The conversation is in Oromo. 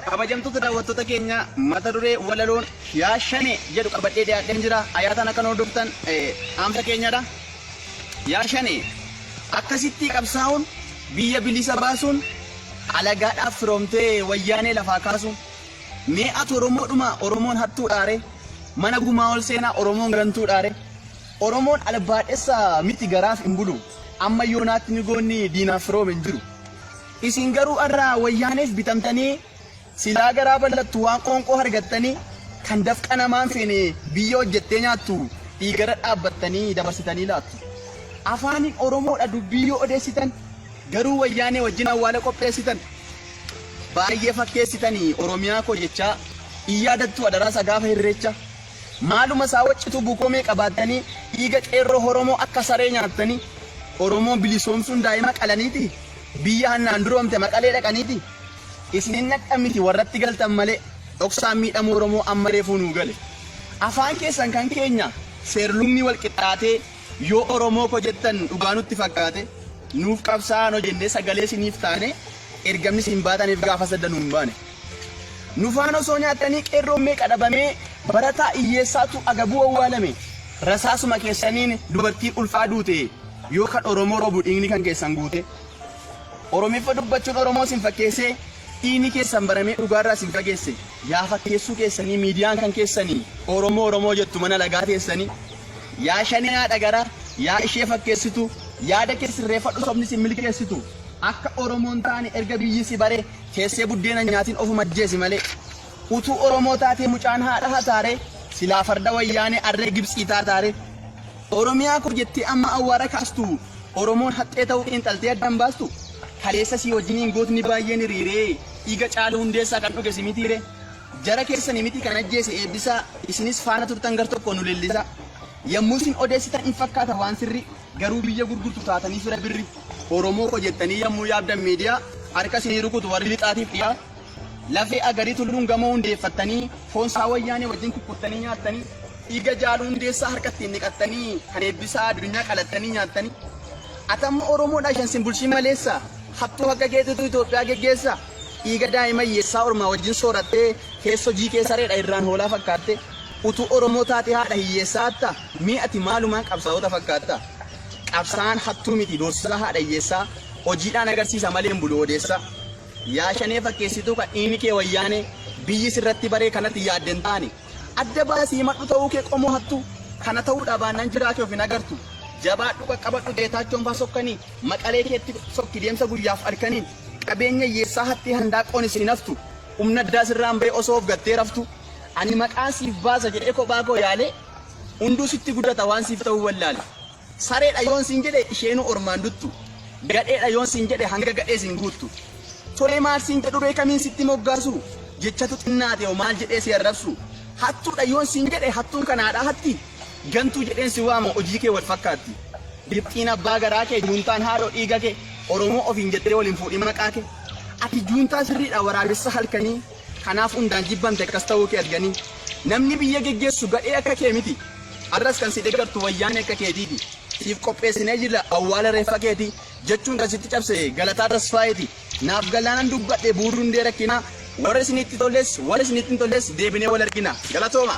Kabajamtoota daawwattoota keenya, mata duree walaloon "Yaa Shanee" jedhu qabadhee dhiyaadheen jira. Ayaataan akka nu hordoftan dhaamsa keenyadha. Yaa Shanee, akkasitti qabsaa'uun, biyya bilisa baasuun, alagaadhaaf firoomtee Wayyaanee lafaa kaasuun. Mee ati Oromoodhuma? Oromoon hattuudhaare? Mana gumaa ol seenaa, Oromoon gantuudhaare? Oromoon albaadhessa miti, garaaf hin bulu. Amma yoonaatti ni goonni diinaaf firoome hin jiru. Isin garuu har'a Wayyaaneef bitamtanii, silaa garaa bal'attu waan qoonqoo argattanii, kan dafqa namaan feene biyya hojjettee nyaattu dhiigarra dhaabbattanii dabarsitanii laattu. Afaaniin Oromoodha dubbii yoo odeessitan, garuu Wayyaanee wajjin awwaala qopheessitan. Baay'ee fakkeessitanii Oromiyaa koo jechaa, hin yaadattuu adaraasa gaafa Irreecha? Maaluma isaa waccitu bukoo meeqa baattanii, dhiiga qeerroo Oromoo akka saree nyaattanii? Oromoo bilisoomsuun daa'ima qalaniiti, biyya hannaan duroomte Maqalee dhaqaniiti. Isin hin dhaqxan miti, warratti galtan malee, dhoksaan miidhamuu Oromoo amma reefuu nuu gale. Afaan keessan kan keenya seerlugni wal qixxaatee, yoo Oromoo koo jettan dhugaa nutti fakkaate, nuuf qabsaa'aa jennee sagalee isiniif taane, ergamni isin baataniif gaafa sadda nuun baane. Nufaan osoo nyaattanii qeerroon meeqa dhabamee, barataa hiyyeessaatu agabuu awwaalame. Rasaasuma keessaniin dubartiin ulfaa duute, yoo kan Oromoo roobu dhiigni kan keessan guute. Oromiffa dubbachuun Oromoo isin fakkeessee, dhiigni keessan baramee dhugaarraa isin fageesse. Yaa fakkeessuu keessanii, miidiyaan kan keessanii, Oromoo Oromoo jettu mana lagaa teessanii. Yaa Shanee haadha garaa, yaa ishee fakkeessitu, yaada kee sirreeffadhu, sobni isin milkeessitu. Akka Oromoon taane erga biyyi si bare, teessee buddeena nyaatiin ofuma ajjeesi malee. Utuu Oromoo taatee mucaan haadha hataare, silaa farda Wayyaanee arree Gibtsii taataare. Oromiyaa koo jettee amma awwaara kaastu, Oromoon haxxee ta'uu xiinxaltee addaan baastu. Kaleessa si wajjiniin gootni baay'een hiriiree, dhiiga Caaluu Hundeessaa kan dhuge si mitiire? Jara keessanii miti kan ajjeese Eebbisaa? Isinis faana turtan gar tokko nu lellisaa. Yommuu isin odeessitan in fakkaata waan sirrii, garuu biyya gurgurtu taatanii fira birri. Oromoo koo jettanii yommuu yaabdan miidiyaa, harka isinii rukutu warri lixaatiif dhiyaa. Lafee Agarii Tulluun gamoo hundeeffattanii, foon isaa Wayyaanee wajjin kukkuttanii nyaattanii, dhiiga Jaaluu Hundeessaa harka ittiin dhiqattanii, kan Eebbisaa Addunyaa qalattanii nyaattanii. Ati amma Oromoodha shan sin bulchiin maleessa, hattuu akka keetitu Itoophiyaa geggeessa. Dhiiga daa'ima hiyyeessaa ormaa wajjin soorattee, keessoo jiikee sareedha irraan hoolaa fakkaatte. Utuu Oromoo taatee haadha hiyyeessaa hatta? Mee ati maalumaan qabsaa'ota fakkaatta? Qabsaa'aan hattuu miti, doorsisaa haadha hiyyeessaa hojiidhaan agarsiisa malee hin bulu odeessaa. Yaa Shanee fakkeessituu kan dhiigni kee Wayyaanee, biyyi sirratti baree kanatti yaadde hin taane. Adda baasii himadhu ta'uu kee qomoo hattuu, kana ta'uudhaa baannaan jiraa kee of hin agartu. Jabaadhu qaqqabadhu, Geetaachoon faa sokkanii, Maqalee keetti sokki deemsa guyyaaf halkaniin. Qabeenya hiyyeessaa hattee handaaqoon isin haftu, humna addaa sirraan ba'e osoo of gattee raftu. Ani maqaan siif baasa jedhee kophaa koo yaalee, hunduu sitti guddata waan siif ta'uu wallaale. Sareedha yoon siin jedhe isheenuu ormaan duttu. Gadheedha yoon siin jedhe hanga gadhees hin guuttu. Tolee, maal siin jedhuree, kamiin sitti moggaasu? Jechatu xinnaate hoo, maal jedhee si arrabsu? Hattuudha yoon siin jedhe hattuun kan haadhaa hatti. Gantuu jedheen si waama, hojii kee wal fakkaatti. Gibxiin abbaa garaa kee, juuntaan haadhoo dhiiga kee, Oromoo ofiin jettee waliin fuudhii maqaa kee. Ati juuntaa sirriidha, waraabessa halkanii, kanaaf hundaan jibbamte akkas ta'uu kee arganii. Namni biyya geggeessu gadhee akka kee miti. Har'as kan si deeggartu Wayyaanee akka keetiiti. Siif qopheessinee jirra awwaala reeffa keetii jechuun kan sitti cabse Galataa Tasfaayeeti. Naaf galaanan dubbadhe buurri hundee rakkinaa. Warra isinitti toles, warra isinitti hin tolles, deebinee wal argina. Galatooma!